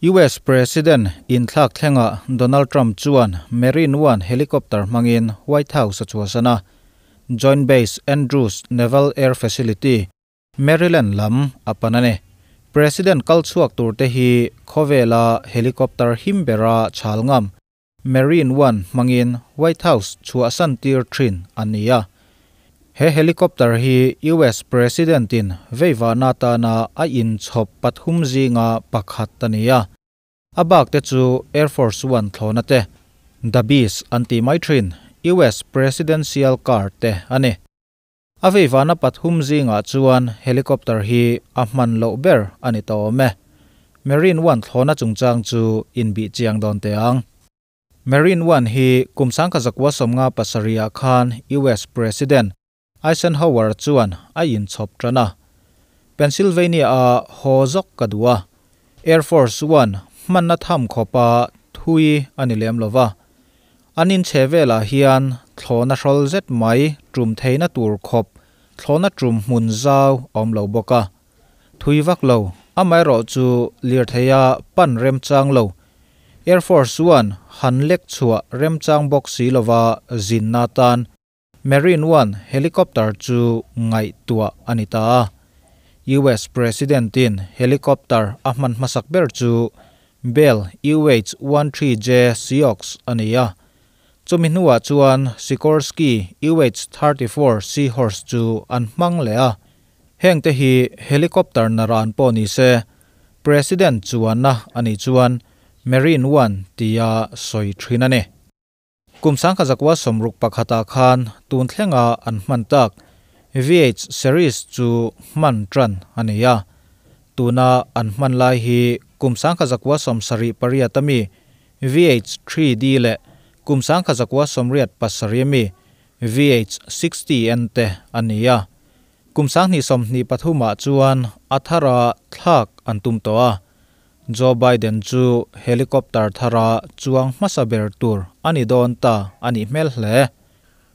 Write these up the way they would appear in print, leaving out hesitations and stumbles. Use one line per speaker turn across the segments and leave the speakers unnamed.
US President inthlak thlenga Donald Trump chuan Marine One helicopter hmangin White House a chhuahsan a, Joint Base Andrews Naval Air Facility, Maryland lam a pan a ni. President kal chhuak turte hi khawvela helicopter him bera chhal ngam Marine One hmangin White House chhuahsan tir thin an ni a. He helicopter hi US President in veivahna atana a inchhawp pathum zinga pakhat a ni a. A bak te chu Air Force One thlawhna te, The Beast an tih mai thin US Presidential car te a ni. A veivahna pathum zingah chuan helicopter hi a hman loh ber a ni tawh awm e. Marine One thlawhna chungchang chu inbih chiang dawn teh ang. Marine One hi kum 1957 ah khan US President Eisenhower chuan a inchhawp tan a. Pennsylvania a haw zawk ka duh a, Air Force One hmanna tham khawpa thui a ni lem lova. An inchhe velah hian thlawhna hrawl zet mai tum theihna tur khawp thlawhna tum hmun zau a awm lo bawk a. Thui vak lo, amaherawh chu lirtheia pan remchang lo, Air Force One han lek chhuah remchang bawk si lova zinna atan Marine One helicopter chu ngaihtuah a ni ta a. US President-in helicopter a hman hmasak ber chu Bell UH-13J Seahawks a ni a. Chumi hnuah chuan Sikorsky UH-34 Seahorse chu an hmang leh a. Hengte hi helicopter naran pawh ni se, President chuanna a nih chuan Marine One tia sawi thin a ni. Kum 1961 ah khan tun thlenga an hman tak VH series chu hman tan a ni a. Tuna an hman lai hi kum 1978 ami VH-3D leh kum 1987 ami VH-60N te a ni a. Kum 2023 ah chuan a thara thlak an tum tawh a. Joe Biden chu helicopter thara chuang hmasa ber tur a ni dawn ta a nih hmel hle.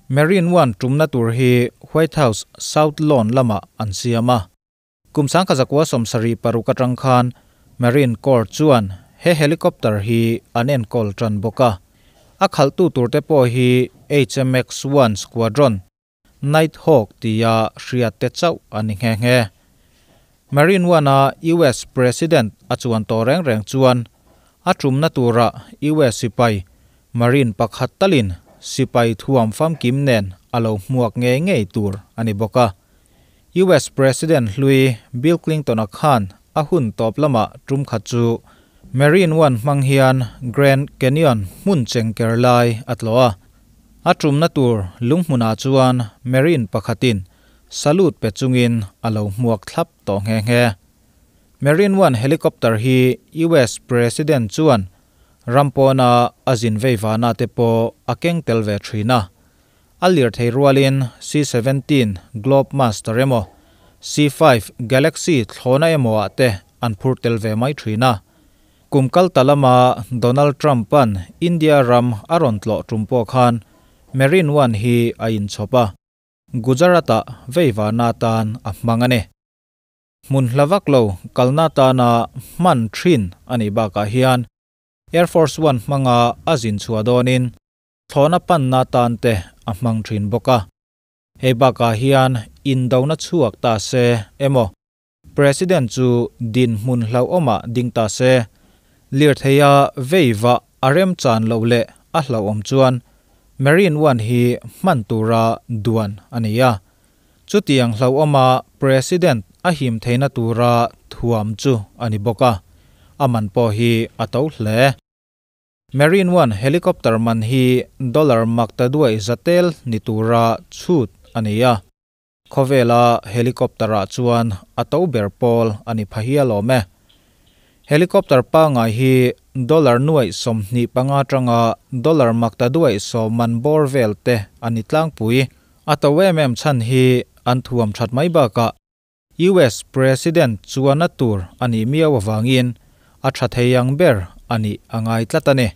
Marine One tumna tur hi White House South Lawn lamah an siam a. Kum 1976 atang khan Marine Corps chuan he helicopter hi an enkawl tan bawk a. A khalhtu turte pawh hi HMX-1 Squadron Night Hawk tia hriat te chauh a ni nghe nghe. Marine One-a US President a chuan tawh reng reng chuan a tumna tura US sipai Marine pakhat talin sipai thuam famkim nen a lo hmuak ngei ngei tur a ni bawk a. US President hlui Bill Clinton-a khan a hun tawp lama tum khat chu Marine One hmang hian Grand Canyon hmun chengker lai a tlawh a. A tumna tur lunghmunah chuan Marine pakhatin salute pe chungin a lo hmuak thlap tawh nghe nghe. Marine One helicopter hi US President chuan rampawna a zin veivahna te pawh a keng tel ve thin a. A lirthei rualin C-17 Globemaster emaw, C-5 Galaxy thlawhna emaw ah te an phur tel ve mai thin a. Kum kal ta lama Donald Trump-a'n India ram a rawn tlawh tum pawh khan Marine One hi a inchhawp a, Gujarat-ah veivahna atan a hmang a ni. Hmun hla vak lo kalna atana hman thin a nih bakah hian Air Force One hmanga a zin chhuah dawnin thlawhna panna atan te a hmang thin bawk a. Hei bakah hian indona chhuak ta se emaw, President chu dinhmun hlauhawmah ding ta se, lirtheia veivah a remchan loh leh a hlauhawm chuan Marine One hi hman tura duan a ni a. Chutiang hlauhawma President a him theihna tura thuam chu a ni bawk a, a man pawh hi a to hle. Marine One helicopter man hi dollar makta duai zatel ni tura chhut a ni a. Khawvela helicopter-ah chuan a to ber pawl a ni pha hial awm e. Helicopter pangai hi dollar nuai 25 atanga dollar makta duai sawm man bawr vel te a ni tlangpui. A to em em chhan hi an thuam that mai bakah US President chuan a tur a nih miau avangin a tha thei ang ber a nih a ngai tlat a ni.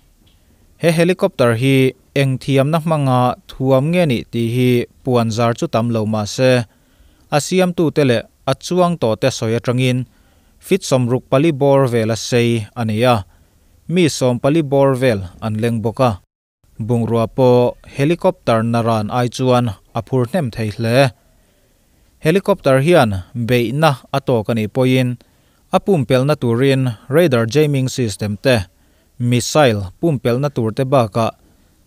He helicopter hi eng thiamna hmanga thuam nge nih tih hi puan zar chu tam lo mah se, a siamtute leh a chuang tawh te sawi atangin Feet 64 bawr vela sei a ni a, mi 14 bawr vel an leng bawk a. Bungrua pawh helicopter naran ai chuan a phur hnem thei hle. Helicopter hian beihna a tawk a nih pawhin a pumpelhna turin radar jamming system te, missile pumpelhna tur te bakah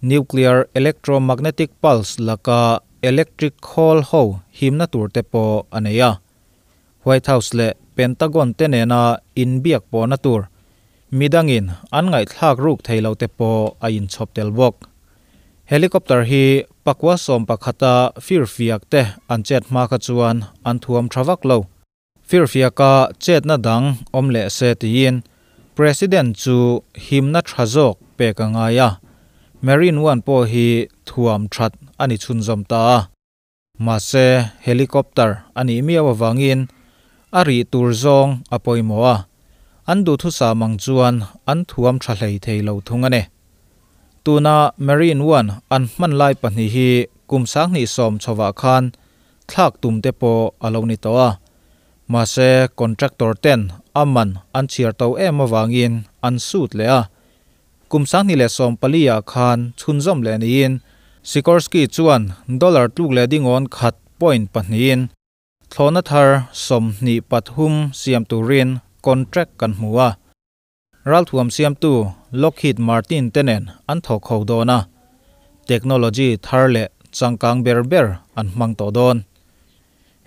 nuclear electromagnetic pulse laka electric khawl ho himna tur te pawh a nei a. White House leh Pentagon te nena inbiak pawhna tur midangin an ngaihthlak ruk thei lo te pawh a inchhawp tel bawk. Helicopter hi pakua sawmpakhata firfiak te an chet hma kha chuan an thuam tha vak lo. Firfiaka chetna dang awm leh se tiin President chu himna tha zawk pek a ngai a, Marine One pawh hi thuam that a ni chhunzawm ta a. Mahse helicopter a nih miau avangin a rih tur zawng a pawimawh a, an duhthusam ang chuan an thuam tha hlei thei lo thung a ni. Tuna Marine One an hman lai pahnih hi kum 2010 chhovah khan thlak tum te pawh a lo ni tawh a. Mahse contractor ten a man an chhiar to em avangin an sut leh a. Kum 2014 ah khan chhunzawm leh niin Sikorsky chuan dollar tluk leh dingawn khat point pahnihin thlawhna thar 23 siam turin contract kan hmu a. Ralthuam siamtu Lockheed Martin te nen an thawk ho dawn a, technology thar leh changkang ber ber an hmang tawh dawn.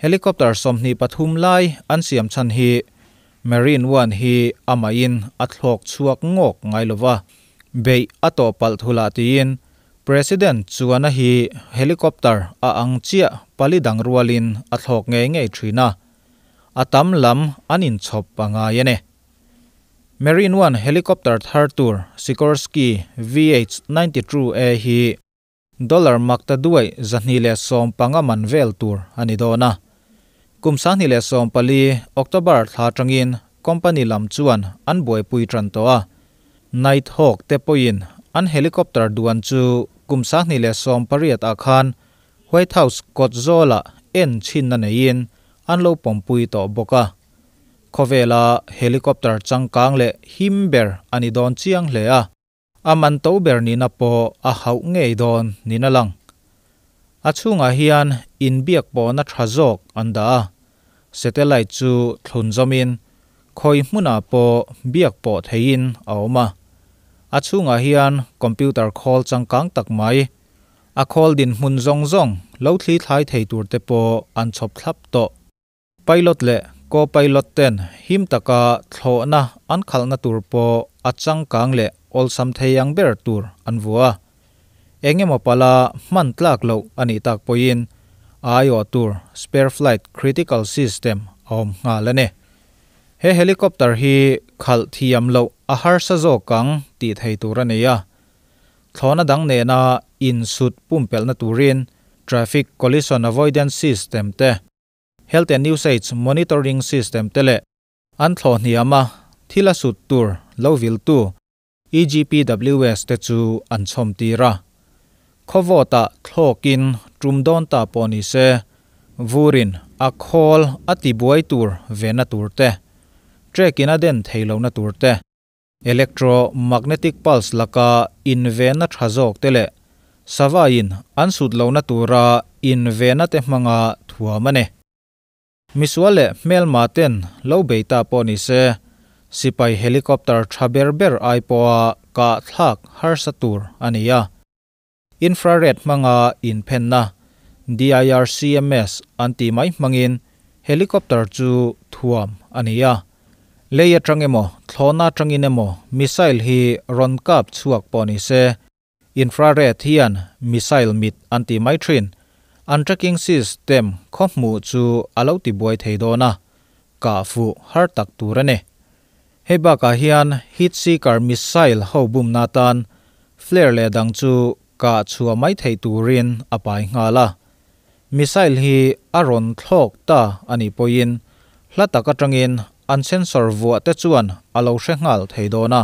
Helicopter 23 lai an siam chhan hi Marine One hi amahin a thlawk chhuak ngawk ngai lova, beih a tawh palh thulah tiin President chuan a hi helicopter a ang chiah pali dang rualin a thlawk ngei ngei thin a, a tam lam an inchhawp a ngai a ni. Marine One helicopter thar tur Sikorsky VH-92A hi dollar makta duai 215 man vel tur a ni dawn a. Kum 2014 October thla atangin company lam chuan an buaipui tan tawh a. Night Hawk te pawhin an helicopter duan chu kum 2018 ah khan White House kawt zawlah en chhinna neiin an lo pawmpui tawh bawk a. Khawvela helicopter changkang leh him ber a ni dawn chiang hle a, a man to ber nina pawh a hauh ngei dawn nina lang. A chhungah hian inbiak pawhna tha zawk an dah a, satellite chu thlun zawmin khawi hmunah pawh biak pawh theiin a awm a. A chhungah hian computer khawl changkang tak mai, a khawl din hmun zawng zawng lo thli thlai thei tur te pawh an chhawp thlap tawh. Pilot leh co-pilot ten him taka thlawhna an khalhna tur pawh a changkang leh awlsam thei ang ber tur an vua a. Engemaw pala hman tlak loh a nih tak pawhin a aiawh tur spare flight critical system a awm nghal a ni. He helicopter hi khalh thiam loh a harsa zawk ang tih thei tur a nei a. Thlawhna dang nena insut pumpelhna turin traffic collision avoidance system te, health and usage monitoring system te leh an thlawh hniam a thil a sut tur lo viltu EGPWS te chu an chhawm tir a. Khawvawtah thlawkin tum dawn ta pawh ni se, vurin a khawl a tibuai tur vena tur te, trekin a den thei lohna tur te, electromagnetic pulse laka invena tha zawk te leh savain an sut lohna tura invena te hmanga thuam a ni. Misual leh hmelma ten lo bei ta pawh ni se, sipai helicopter tha ber ber ai pawha kah thlak harsa tur a ni a. Infrared hmanga inphenna DIRCMS an ti mai hmangin helicopter chu thuam a ni a. Lei atang emaw thlawhna atangin emaw missile hi rawn kap chhuak pawh ni se, infrared hian missile mit an ti mai thin. An tracking system khaw hmuh chu a lo tibuai thei dawn a, kah fuh har tak tur a ni. Hei bakah hian heat seeker missile ho bumna tan flare leh dang chu kah chhuah mai thei turin a pai nghal a. Missile hi a rawn thlawk ta a nih pawhin hla tak atangin an sensor vuah te chuan a lo hre nghal thei dawn a.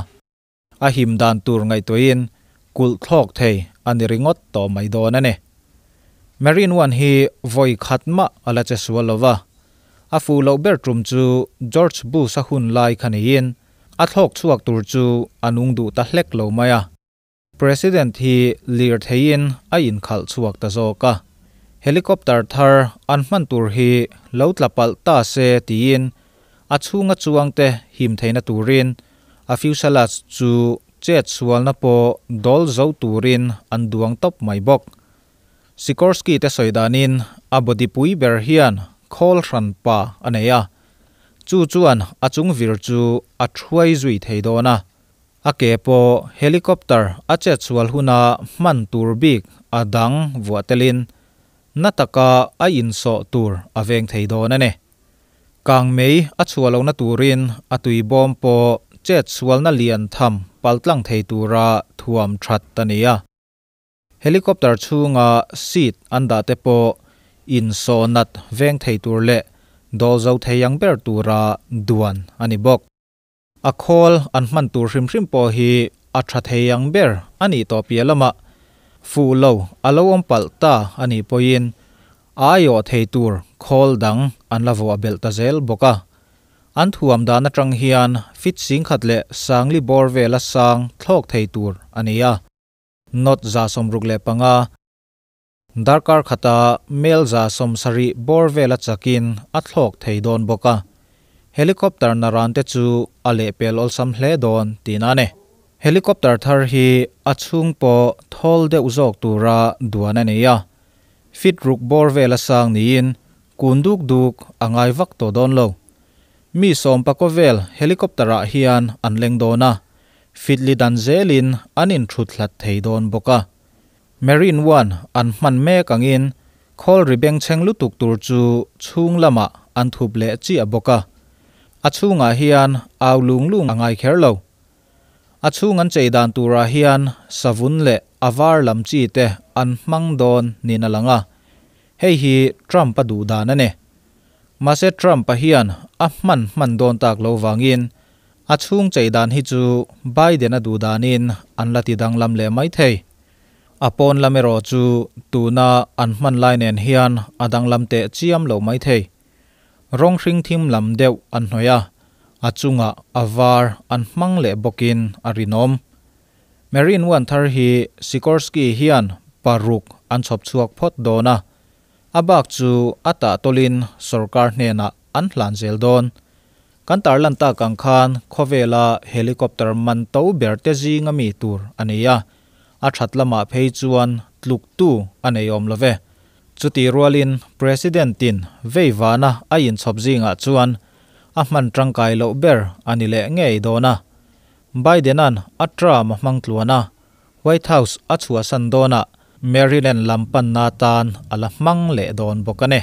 A him dan tur ngaihtuahin kulh thlawk thei a ni ringawt tawh mai dawn a ni. Marine One hi vawi khat mah a la che sual lova. A fu lo ber tum chu George Bush a hun lai khaniin a thlok chuak tur chu anung du ta hlek lo maya. President hi lir thein a in khal chuak ta zoka. Helicopter thar an hman tur hi lo tlapal ta se tiin a chhunga chuangte him theina turin a fuselage chu chet sualna po dol zo turin an duang top mai bok. Sikorsky te soidanin a body pui ber hian khol hran pa aneya. Chu chuan a chung vir chu a thuai zui thei dona. A ke po helicopter a chet sual huna man tur bik a dang vuatelin nataka a in so tur a veng thei don ane. Kang mei a chualo na turin a tui bom po chet sual na lian tham paltlang thei tura thuam that tania. Helicopter chunga seat anda te po in so nat veng thei tur le dol zo thei ang ber tura duan ani bok. A khol an man tur hrim hrim po hi a tha thei ang ber ani to pialama. Fu lo alo om pal ta ani poin ayo thei tur khol dang an lavo abel ta zel boka. An thuam dan atang hian fit sing khat le sangli bor vela sang thlok thei tur ania. Not za som ruk le panga darkar khata mel za som sari bor vela chakin a thlok thei don boka. Helicopter naran te chu ale pel ol sam hle don tinane. Helicopter thar hi a chung po thol de uzok tura duan ania. Fit ruk bor vela sang niin kunduk duk angai vak to don lo. Mi som pakovel helicopter a hian an leng dona. Fitli dan zelin anin thut hlat thei don boka. Marine One an man mek angin khol ribeng cheng lutuk tur chu chung lama an thup le chi a boka. A chunga hian aw lung lung angai kher lo. A chung an cheidan tura hian savun le avar lam chi te an mang don nina langa. Hei hi Trump a du dan ane. Mase Trump a hian a man man don tak lo wangin a chung cheidan hi chu Biden a du danin an lati dang lam le mai thei. Apon lamero chu tuna an man lai nen hian adang lam te chiam lo mai thei. Rong hring thim lam deuh an hnoya a chunga avar an mang le bokin arinom. Marine One thar hi Sikorsky hian paruk an chop chuak phot dona. Abak chu ata tolin sarkar hnena an hlan zel don. Kan tarlan ta kang khan khovela helicopter man to ber te zinga mi tur ania. A thatlama phei chuan tluk tu aneiom love. Chuti rualin presidentin veiwana a in chop zinga chuan a hman tangkai lo ber ani le ngei dona. Bidenan atra ma mangtluana White House a chua san dona Maryland lampan na tan ala mang le don bokane.